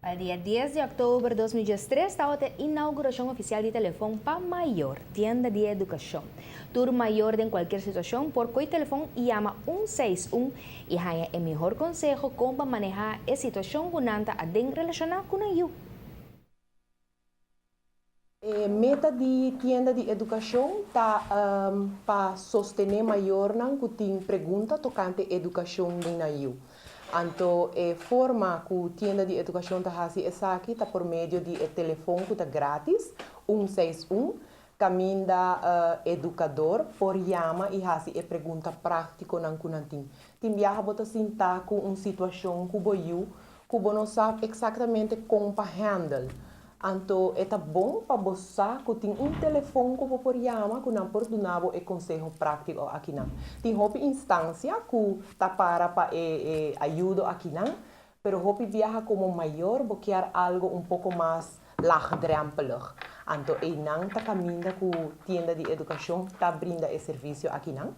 Pa dia 10 di october 2013 tabata e inauguracion oficial di Telefon pa Mayor, tienda di educacion. Tur mayor den cualkier situacion por coy telefon y yama 161 y haya e mihor conseho con pa maneha e situacion cu nan ta aden relaciona cu nan yu. E meta di tienda di edukashon ta pa sostené mayornan ku tin pregunta tokante edukashon den nan yu. Anto e forma ku tienda di edukashon ta hasi esaki ta por medio di e telefon ku ta grátis, 161, kaminda edukador por yama i hasi e pregunta práktikonan ku nan tin. Tin biaha bo ta sinta ku un situashon ku bo yu ku bo no sa eksaktamente kon pa hèndel. Anto e ta bon pa bo sa ku tin un telefon ku bo por yama ku nan por duna bo e konseho práktiko akinan. Tin hopi instansia ku ta para pa e e ayudo akinan, pero hopi biaha komo mayor bo kier algo un poko mas laagdrempelig. Anto einan ta kaminda ku tienda di edukashon ta brinda e servisio akinan.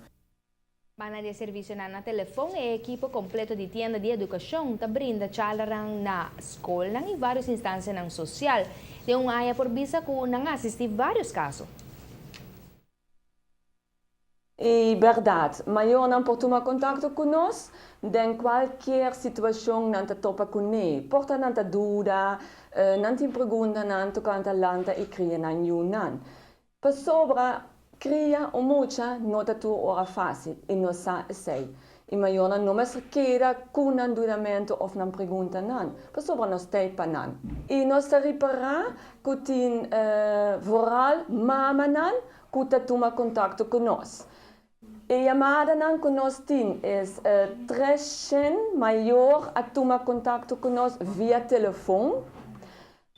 Banda di e servisionan na telefon, e ekipo kompleto di Tienda di Edukashon ta brinda charlanan na skolnan i vários instansianan sosial. Den un aña por bisa ku nan a asistí vários kaso. E bèrdat, mayornan por tuma kontakto ku nos den kualkier situashon nan ta topa kuné. Por ta nan ta duda, nan tin preguntanan tokante lanta i kria nan yunan. Pasobra kria un mucha no ta tur ora fásil i nos sa esei. I mayornan no mester keda ku nan dudamentu òf nan preguntanan, pasobra nos t'ei pa nan. I nos ta ripará ku tin vooral mamanan ku ta tuma kontakto ku nos. E yamadanan ku nos tin es 300 mayor a tuma kontakto ku nos via telefon.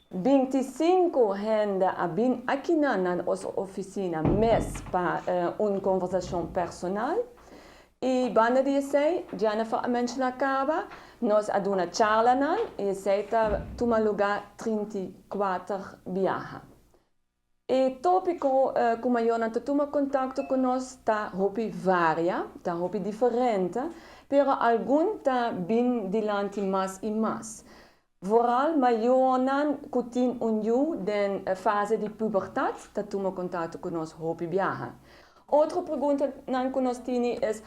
25 hende a bin akinan na nos ofisina mes pa un konversashon personal. I banda di esei, Jennifer a menshoná kaba, nos a duna charlanan i esei ta tuma lugá 34 biaha. E tópiko ku mayornan ta tuma kontakto ku nos ta hopi varia, ta hopi diferente, pero algun ta bin dilanti mas i mas. Vooral mayornan ku tin un yu den fase di pubertat ta tuma kontakto ku nos hopi biaha. Otro preguntanan ku nos tini es,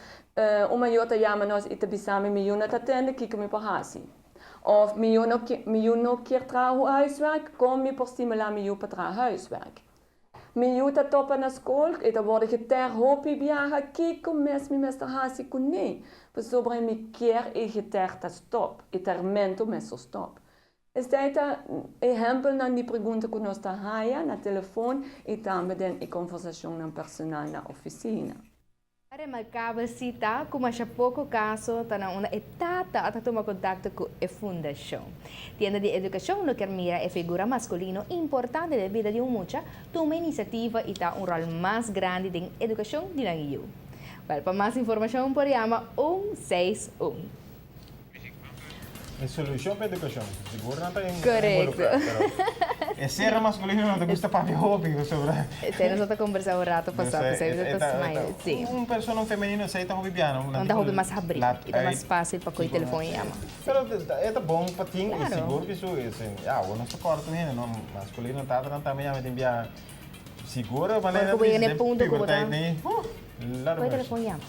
un mayor ta yama nos i ta bisa mi, mi yu no ta tende, kiko mi por hasi? Of mi yu no mi yu no kier traha huiswerk, kon mi por stimulá mi yu pa traha huiswerk? Mi yu ta topa na skol, e ta wòrdu geter hopi biaha, kiko mes mi mester hasi kuné? Pasobra mi kier e geter ta stòp, e termento mester stòp. Esei ta ehèmpelnan di pregunta ku nos ta haya na telefon i tambe den e konversashonnan personal na ofisina. Remarkabel si ta ku masha poko kaso ta na unda e tata ta tuma kontakto ku e fundashon. Tienda di edukashon lo kier mira e figura maskulino importante den bida di un mucha tuma inisiativa i ta un ròl mas grandi den edukashon di nan yu. Wèl, pa mas informashon por yama 161. E solucion pa educacion. Sigur nan ta Correcto. involucra, pero e ser masculino no ta gusta papia hopi pasobra. Esei nos a ta conversa un rato pasa, p'esei mi ta smile. Si. Un persona un femenino esei ta hopi biano. Nan ta hopi mas habri y ta mas facil pa coy telefon y yama. Pero e ta bon pa tin y sigur cu su ya awor nos ta corta un hende no masculino tatanan tambe yama tin bia sigur manera Ora cu bo yega na e punto cu bo ta puberteit ni coy telefon y yama.